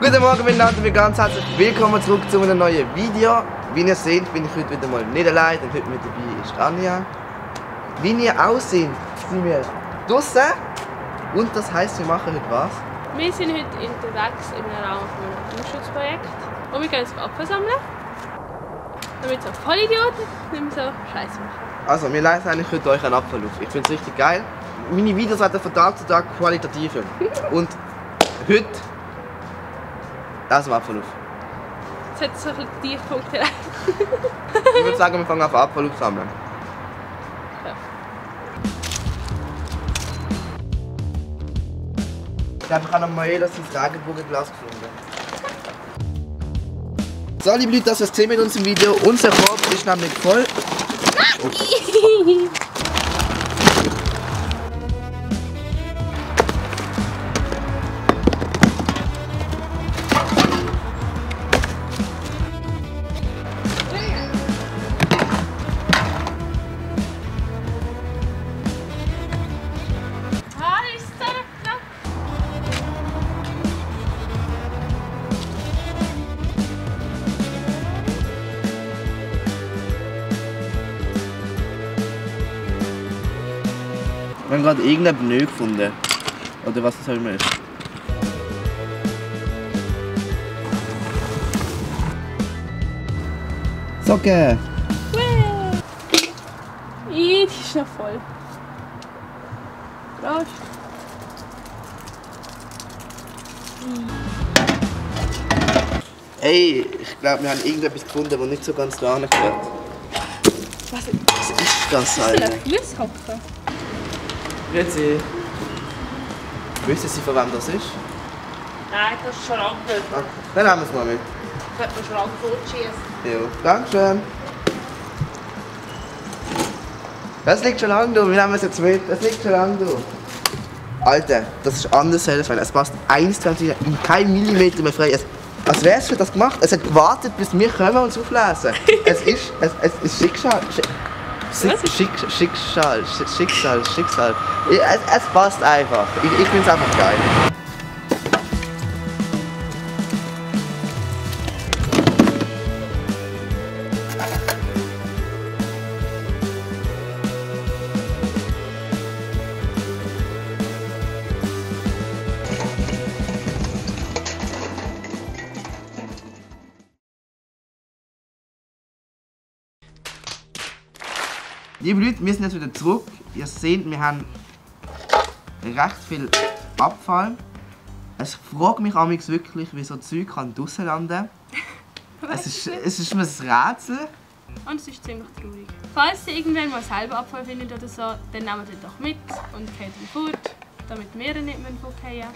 Guten Morgen miteinander, wir ganz herzlich willkommen zurück zu einem neuen Video. Wie ihr seht, bin ich heute wieder mal nicht allein und heute mit dabei ist Anja. Wie ihr auch seht, sind wir draußen und das heisst, wir machen heute was? Wir sind heute unterwegs im Rahmen von einem Umschutzprojekt und wir gehen jetzt Abfall sammeln, damit so Vollidioten nicht mehr so Scheiße machen. Also, wir leisten eigentlich heute euch einen Abfall auf. Ich finde es richtig geil. Meine Videos werden von Tag zu Tag qualitativer. Und heute lassen wir Abfall auf. Jetzt hat es so ein bisschen Tiefpunkt erreicht. Ich würde sagen, wir fangen an Abfall aufsammeln. Ja. Ich habe gerade noch mal jeder sein Regenbogenglas gefunden. So, liebe Leute, das war's mit uns im Video. Unser Korb ist nämlich voll. Oh. Wir haben gerade irgendein Pneu gefunden. Oder was das auch immer ist. Socken! Die ist noch voll. Prost! Ey, ich glaube, wir haben irgendetwas gefunden, das nicht so ganz da gehört. Was ist das, Das Alter? ist ein Flusshopfen. Grüezi. Wissen Sie, von wem das ist? Nein, das ist schon lange gut. Ah, dann nehmen wir es mal mit. Das hat man schon lange fortschießen. Ja, Dankeschön. Das liegt schon lange da, wir nehmen es jetzt mit. Das liegt schon lange da. Alter, das ist anders als es passt 1 cm in kein Millimeter mehr frei. Als wäre es für das gemacht. Es hat gewartet, bis wir kommen und es auflesen. Es ist Schicksal. Schicksal. Es passt einfach. Ich finde es einfach geil. Liebe Leute, wir sind jetzt wieder zurück. Ihr seht, wir haben recht viel Abfall. Ich frage mich amigs wirklich, wie so Zeug draussen landen kann. Es ist mir ein Rätsel. Und es ist ziemlich traurig. Falls ihr irgendwann mal selber Abfall findet oder so, dann nehmt ihr doch mit und geht ihn fort, damit wir ihn nicht fortgehen müssen.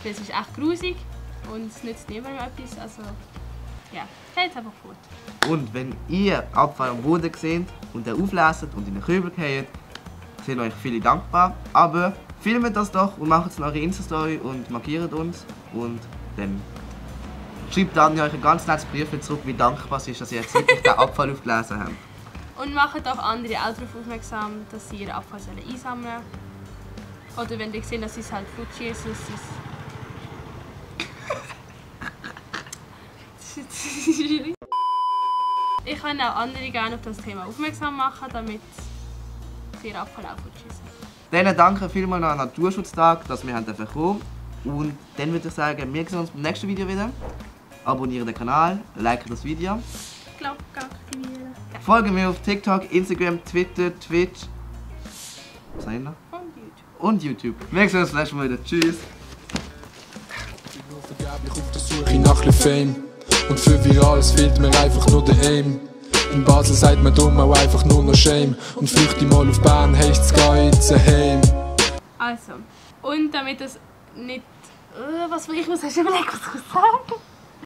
Weil es ist echt grusig und es nützt niemandem etwas. Also ja, geht einfach fort. Und wenn ihr Abfall am Boden seht und den auflesen und in den Kübel geht, sind euch viele dankbar. Aber filmt das doch und macht es in eure Insta-Story und markiert uns. Und dann schreibt dann euch ein ganz nettes Brief zurück, wie dankbar es ist, dass ihr jetzt wirklich den Abfall aufgelesen habt. Und macht auch andere auch darauf aufmerksam, dass sie ihren Abfall einsammeln sollen. Oder wenn ihr seht, dass sie es halt fortschießen, dass sie es... Ich kann auch andere gerne auf das Thema aufmerksam machen, damit sie ihren Abfall auch fortschießen. Dann danke vielmals noch am Naturschutztag, dass wir kommen durften. Und dann würde ich sagen, wir sehen uns beim nächsten Video wieder. Abonniert den Kanal, like das Video. Glocke aktivieren. Ja. Folgt mir auf TikTok, Instagram, Twitter, Twitch. Was haben wir noch? Und YouTube. Wir sehen uns gleich mal wieder. Tschüss. Ich bin nur vergeblich auf der Suche nach Fame. Und für Virales fehlt mir einfach nur der Aim. In Basel sagt man dumm auch einfach nur noch Shame. Und flüchte mal auf Bern, heisst's geht's heim. Also, und damit das nicht... was will ich? Was hast du überlegt, was ich sagen?